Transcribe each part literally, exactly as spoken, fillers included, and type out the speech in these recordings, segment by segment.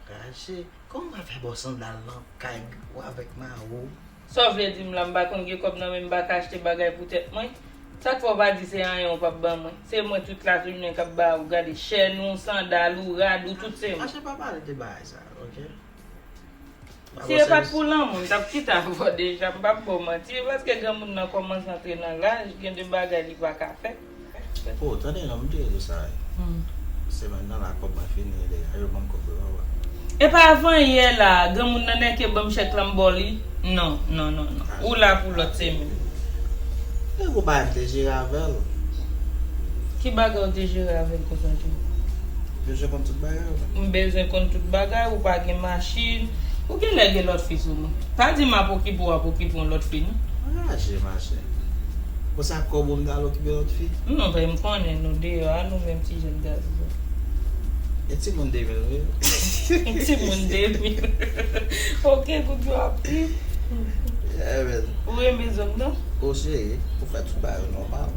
Raje, kòman w ap fè ba w sandal nan kay ou avèk mari w? Sa w vle di m la, m pa konn gen kòb nan men m, m pa ka achte bagay pou tèt mwen? Sa k fè w pa di se anyen w p ap ban mwen? Se mwen tout lajounen k ap ba ou, gade chèn ou, sandal ou, rad ou, tout se mwen. Mache pa pale de bagay sa, oke? Si e pa t pou lanmou, m t ap kite avè w deja, m p ap ba w manti, paske granmoun nan kòmanse antre nan laj, gen de bagay li pa ka fè. Oh, tande non, m te di sa. Hmm. Semèn nan la, kòb mwen fini deja, yo ban m kòb yo, papa. E pa avan yè la, granmoun nan nèke ban m chèk la, m ba w li? Non, non, non, non. Ou la pou lòt semèn. E pou bagay m te jere avè l. Ki bagay ou te jere avè l konsa, Jimmy? Bezwen konn tout bagay, wi. M bezwen konn tout bagay, ou pa gen machin. Ou genlè gen lòt fi sou mwen. Pa di m ap okipe w, ap okipe yon lòt fi, non. Raje, machè. Konsa kòb ou m t al okipe lòt fi? Non, men m konnen nou deyò a, nou menm ti jèn gason. E timoun de mil, wi. Timoun de mil. Oke, kout yo ap trip. Yeah, man. Ou renmen zòn nan? O cheri, ou fè tout bagay yo nòmal.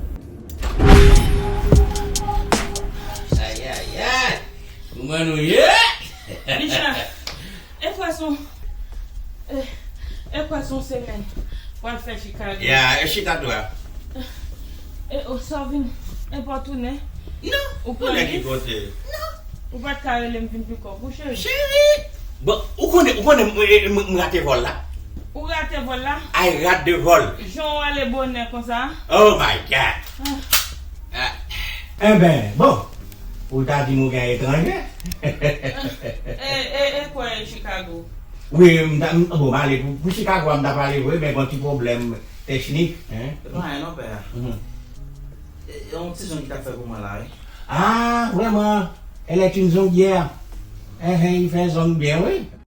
Ayayay! Kòman nou ye? Richard, e kwè se yon, e, e kwè se yon semèn pral fè Chicago. Ya, e chita dwa. E, o, sa w vin enpòtounen? Non, ou pran tounen ki kote? Non. Ou pa t ka rele m vin pikòp ou, cheri? Cheri! Bon, ou konnen, ou konnen m, m, m, m rate vòl la. Ou rate vòl la? I rate the vol. Jan w ale bonè konsa? Oh my God! Ah. Ah. Enben, bon, ou ta di m ou gen etranje. E, e, e kwè Chicago? Wi, m ta, m, bon, m ale pou, pou Chicago a, m ta pale vre, men gon ti pwoblèm teknik, hein. E pa anyen non, pè. Mhm. E, e yon ti zong ki t ap fè pou mwen la, wi. Ah, vraiment, elle est une zonguière. Hein, hein, li fè zong byen, wi.